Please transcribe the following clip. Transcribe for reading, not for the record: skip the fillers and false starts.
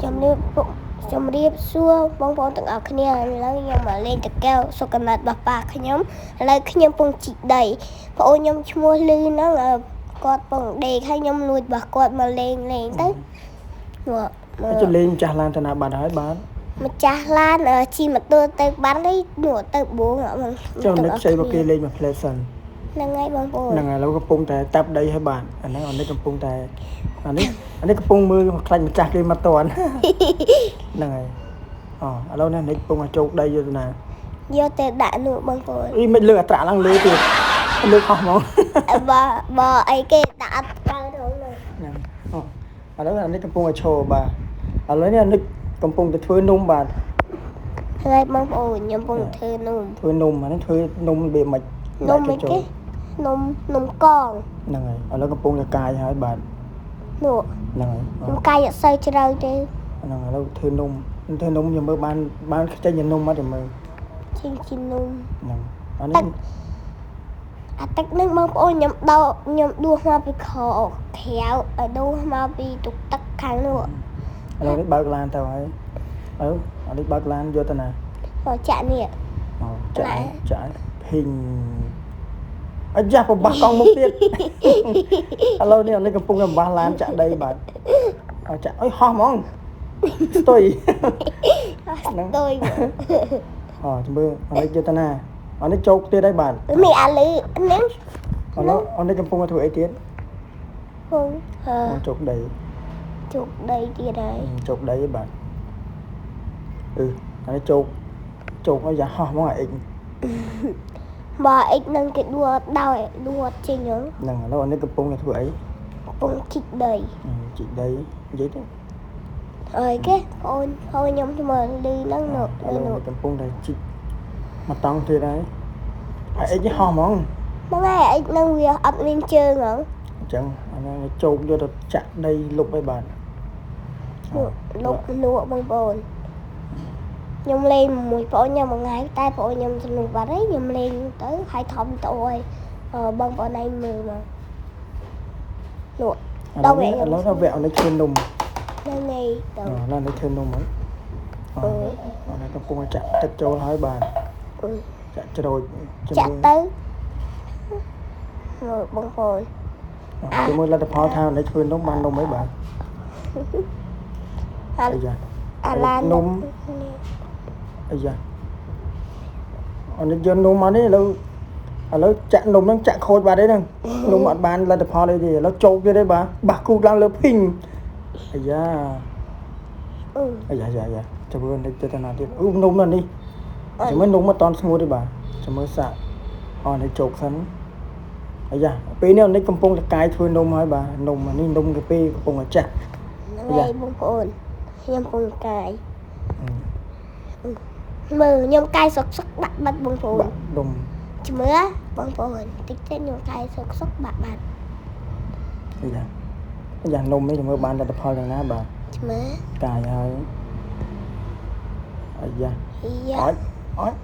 ជំរាបពុជំរាបសួរបងប្អូនទាំងអស់គ្នាឥឡូវខ្ញុំមកលេងតកែវសុកណាត់របស់ប៉ាខ្ញុំឥឡូវខ្ញុំពងជីកដីប្អូនខ្ញុំឈ្មោះលឺហ្នឹងគាត់ពងដេកហើយខ្ញុំលួចរបស់គាត់មកលេងលេងទៅមកមក ចលេងចាស់ឡានទៅណាបាត់ហើយបាទ ម្ចាស់ឡានជិះម៉ូតូទៅបាត់ហើយនោះទៅបួងអត់បង ចុះនឹកខ្ចីមកគេលេងមួយផ្លែសិន ហ្នឹងហើយបងប្អូន ហ្នឹងហើយឥឡូវកំពុងតែតាប់ដីហើយបាទអាហ្នឹងអានេះកំពុងតែអានេះអានេះកំពុងមើលខ្លាច់ម្ចាស់គេមកតន់ ហ្នឹងហើយអូឥឡូវនេះនេះកំពុងតែជោគដីយកទៅណា យកទៅដាក់នោះបងប្អូន អីមិនលើកអាត្រាក់ឡើងលើទៀតលើកហោះហ្មង បើបើអីគេដាក់អត់កើតហ្នឹង ហ្នឹងអូឥឡូវអានេះកំពុងតែឈរបាទឥឡូវនេះអានេះកំពុងតែធ្វើនំបាទ ហើយបងប្អូនខ្ញុំកំពុងធ្វើនំ ធ្វើនំអានេះធ្វើនំរបៀបម៉េច នំអីគេនំនំកង ហ្នឹងហើយឥឡូវកំពុងតែកាយហើយបាទ នោះ ហ្នឹងហើយ នំកាយអត់សូវជ្រៅទេ ហ្នឹងឥឡូវធ្វើនំធ្វើនំខ្ញុំមើលបានបានខ្ចីជានំមកតែមើល ជាងជានំ ហ្នឹងអានេះ អាទឹកនឹងបងប្អូនខ្ញុំដោខ្ញុំដួសមកពីខោក្រៅឲ្យដួសមកពីទុកទឹកខាងនោះ ឥឡូវនេះបើកឡានទៅហើយអើអានេះបើកឡានយកទៅណា មកចាក់នេះ អូចាក់ចាក់ភីងអាយ៉ាបំបាស់កង់មុខទៀតឥឡូវនេះអានេះកំពុងតែបំបាស់ឡានចាក់ដីបាទអើចាក់អុយហោះហ្មងស្ទុយ ហ្នឹង ដូច អូជំរឿអានេះយកទៅណាអានេះជោគទៀតហើយបាទ នេះអាលឺនេះ ឥឡូវអានេះកំពុងតែធ្វើអីទៀត ហងអឺ អូជោគដី ជុកដីទៀតហើយ ជោគដីឯងបាទអឺអានេះជោគជោគឲ្យយ៉ាហោះហ្មងអាអ៊ិច បើអិចនឹងគេដួសដោយដួសចេញហ្នឹង ហ្នឹងឥឡូវអានេះកំពុងតែធ្វើអី កំពុងជីកដី ជីកដីនិយាយទៅ អើយគេបងប្អូនខ្ញុំឈ្មោះលឺហ្នឹងនោះ ឥឡូវ លឺនោះ នេះកំពុងតែជីកមកតង់ទៀតហើយអាអ៊ិចនេះហោះហ្មង ហ្នឹងហើយអិចនឹងវាអត់មានជើងហ្នឹង អញ្ចឹងអានេះជោគយកទៅចាក់ដីលុបឲ្យបាទ លក់លុបលក់បងប្អូនខ្ញុំលេងមួយបងខ្ញុំមួយថ្ងៃតែបងខ្ញុំសនុកបាត់ហើយខ្ញុំលេងទៅហើយថតវីដេអូឲ្យបងប្អូនឯងមើលមកលក់ ឥឡូវនេះឥឡូវដល់វគ្គអានេះធ្វើនំ ហ្នឹងហើយទៅ ឥឡូវនេះធ្វើនំហើយអូអានេះកំពុងតែចាក់ទឹកចូលហើយបាទ អឺ ចាក់ច្រូច ចាក់ទៅមើលបងប្អូន ជាមួយលទ្ធផលថានេះធ្វើនំបាននំអីបាទ អា អាយ៉ា អាឡាន នំអាយ៉ាអានេះយកនំមកនេះឥឡូវឥឡូវចាក់នំហ្នឹងចាក់ខូចបាត់ហើយហ្នឹងនំអត់បានលទ្ធផលអីទេឥឡូវជោគទៀតទេបាទបាសគូតឡើងលើភីងអាយ៉ា អឺ អាយ៉ាយ៉ាយ៉ាចាំមើលនេះទៅណាទៀតអឺនំនៅនេះចាំមើលនំអត់តន់ស្ងួតទេបាទចាំមើលសាក់អនេះជោគសិនអាយ៉ាពេលនេះនេះកំពុងតែកាយធ្វើនំហើយបាទនំនេះនំកាហ្វេកំពុងតែចាក់ ហ្នឹងហើយបងប្អូនខ្ញុំពងកាយមើលខ្ញុំកាយសុកសុកបាក់បាត់បងប្អូន បាក់ដុំ ជំរឿបងប្អូនតិចទៀតខ្ញុំកាយសុកសុកបាក់បាត់ អាយ៉ាអាយ៉ានំនេះចាំមើលបានលទ្ធផលយ៉ាងណាបាទ ជំរឿ កាយហើយអាយ៉ា យ៉ា អត់អត់